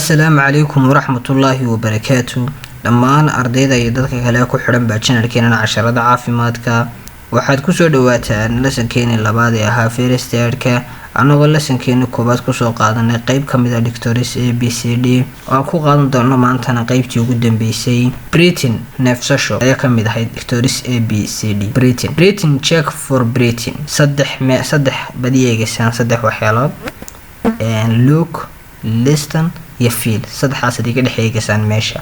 Asalaamu calaykum waraxmatullaahi wabarakaatu. Dhammaan ardayda iyo dadka kale ku xidhan baa channelkeenan casharada caafimaadka, waxaad kusoo dhawaataan lessonkeeni labaad ee ahaa first aidka, annagoo lessonkeeni koowaad kusoo qaadanay qeyb kamid a Doctors ABCD oo aan ku qaadan doono maantana qeybtii ugu dambeysay. Breathing, neefsasho, ayaa kamid ahayd Doctors ABCD. Breathing, check for breathing. Saddex me saddex badi eegaysaan, saddex waxyaalood: look, listen iyo feel. Saddexdaas ad iga dhex eegaysaan meesha.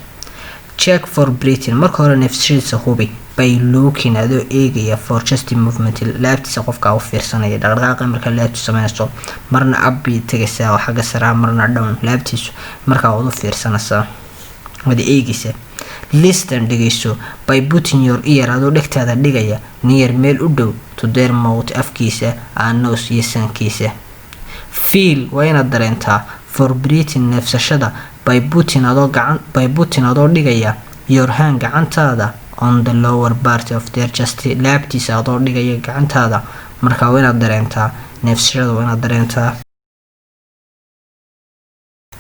Check for breathing, marka hore neefsashadiisa hubi, by looking, adoo eegaya, for chest movement, laabtiisa qofka u fiirsanaya dhaqdhaqaaqa. Markaa laabtiisu sameynayso, marna up bay tegaysaa oo xagga saraa, marna down laabtiisu, markaa waad u fiirsanaysaa, waad eegaysaa. Listen, dhegeyso, by putting your ear, adoo dhegtaada dhigaya, near, meel u dhow, to their mouth, afkiisa, and nose, iyo sankiisa. Feel, waa inaad dareentaa, for breathing, neefsashada, by putting, adoo gacan, by putting, adoo dhigaya, your hand, gacantaada, on the lower part of their chest, laabtiisa adoo dhigaya gacantaada. Markaa waa inaad dareentaa neefsashada, waa inaad dareentaa.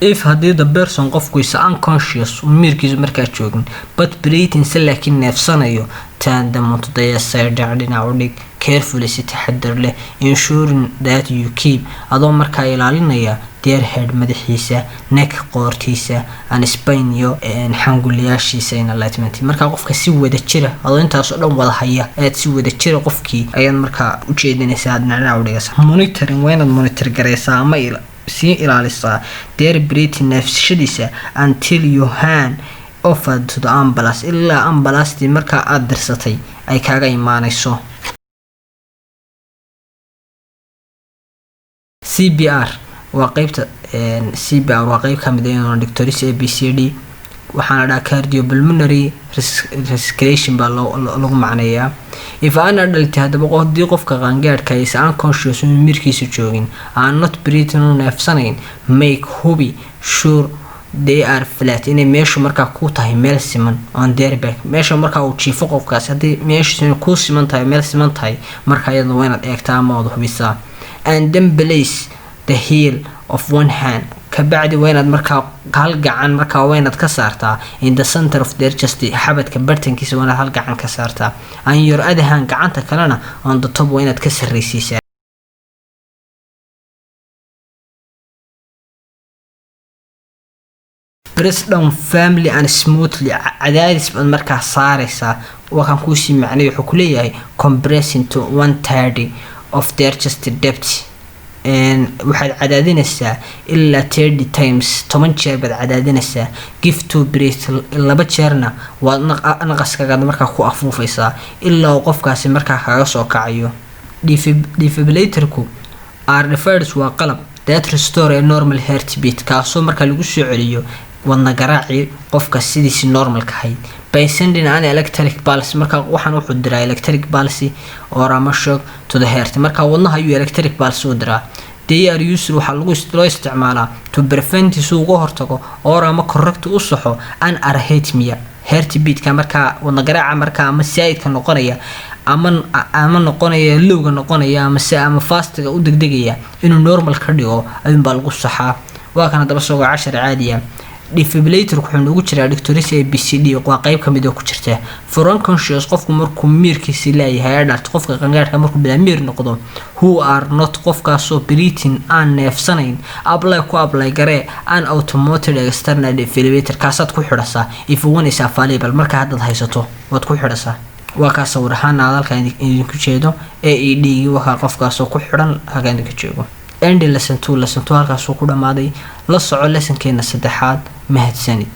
If, haddii, the person, qofku, is unconscious, uu miirkiisu markaa joogin, but breathing, se laakiin neefsanayo, turn them onto the side, dhinac u dhig, carefully, si taxadar leh, ensuring that you keep, adoo markaa ilaalinaya, their head, madaxiisa, neck, qoortiisa, and spine, iyo xanguliyaashiisa, in alignment. Markaa qofka si wada jira, adoo intaas oo dhan wada haya, ayaad si wada jira qofkii ayaad markaa u jeedinaysaa, dhinac u dhigaysaa. Monitoring, waa inaad monitor garaysaa ama sii ilaalisaa, their breathing, neefsashadiisa, until you hand over to the ambulance, ilaa ambulastii markaa aada dirsatay ay kaaga imaanayso. CPR waa qeybta. CPR waa qeyb kamid a iyaduna Doctors ABCD. Waxaana dhaha cardiopulmonary resuscitation baa lagu macneeyaa. If an adult, haddaba haddii qofka qaangaadhka, is unconscious, inuu mirkiisa joogin, aan not breathing, u neefsanayn, make, hubi, sure they are flat, inay meeshu markaa ku tahay meel siman, on their back, meesha markaa uu jiifo qofkaas. Haddii meeshu ku siman tahay, meel siman tahay, marka iyadna waa inaad eegtaa ama waad hubisaa. And then place the heel of one hand, kabacdi waa inaad markaa hal gacan markaa waa inaad ka saartaa, in the center of their chest, xabadka bartankiisa waa inaad hal gacan ka saartaa, and your other hand, gacanta kalena, on the top, waa inaad ka sarreysiisaa. Press down firmly and smoothly, cadaadis baad markaa saaraysaa. Waa kan kuusii macnay. Wuxuu kuleeyahay compressing to 1/30 of their chest depth. Waxaad cadaadinaysaa ilaa 30 times, 10 jeer baad cadaadinaysaa. Give two breath, laba jeerna waad naqaskagaad markaa ku afuufaysaa ilaa uu qofkaasi markaa kaga soo kacayo. Defibrillatorku are devices, waa qalab, that restore a normal heartbeat, kaasoo markaa lagu soo celiyo wadna garaacii qofka sidiisi normalka ahayd, by sending an electric pulse. Markaa waxaan wuxuu diraa electric pulse or ama shock to the heart. Markaa wadnaha ayuu electric pulse u diraa. They are used, waxaa lagu loo isticmaalaa, to prevent, si uga hortago, or ama correct, u saxo, an arrhythmia, heartbeatka markaa wadna garaaca markaa ama saa'idka noqonaya ama noqonaya lowga noqonaya ama se ama fastiga u degdegaya, inuu normal ka dhigo ayuunbaa lagu saxaa. Waa kan haddaba isagoo cashar caadiya. Defibrillator wuxuu noogu jiraa Doctors ABCD, waa qeyb kamid oo ku jirta. For unconscious, qofku markuu miirkiisi leeyahay, adult, qofka qangaarhka markuu bilaa miir noqdo, who are not, qofkaasoo, breathing, aan neefsanayn, apply, ku apply garee, an automated external defibrillator. Kaasaad ku xidhasaa, if one is available. Marka haddaad haysato waad ku xidhasaa. Waa kaa sawir ahaan aad halkaa idinku jeedo AED gii, wakaa qofkaasoo ku xidhan halkaa idinka joogo. End lesson two. Lesson two halkaasuu ku dhamaaday. La soco lessonkeena saddexaad. Mahadsanid.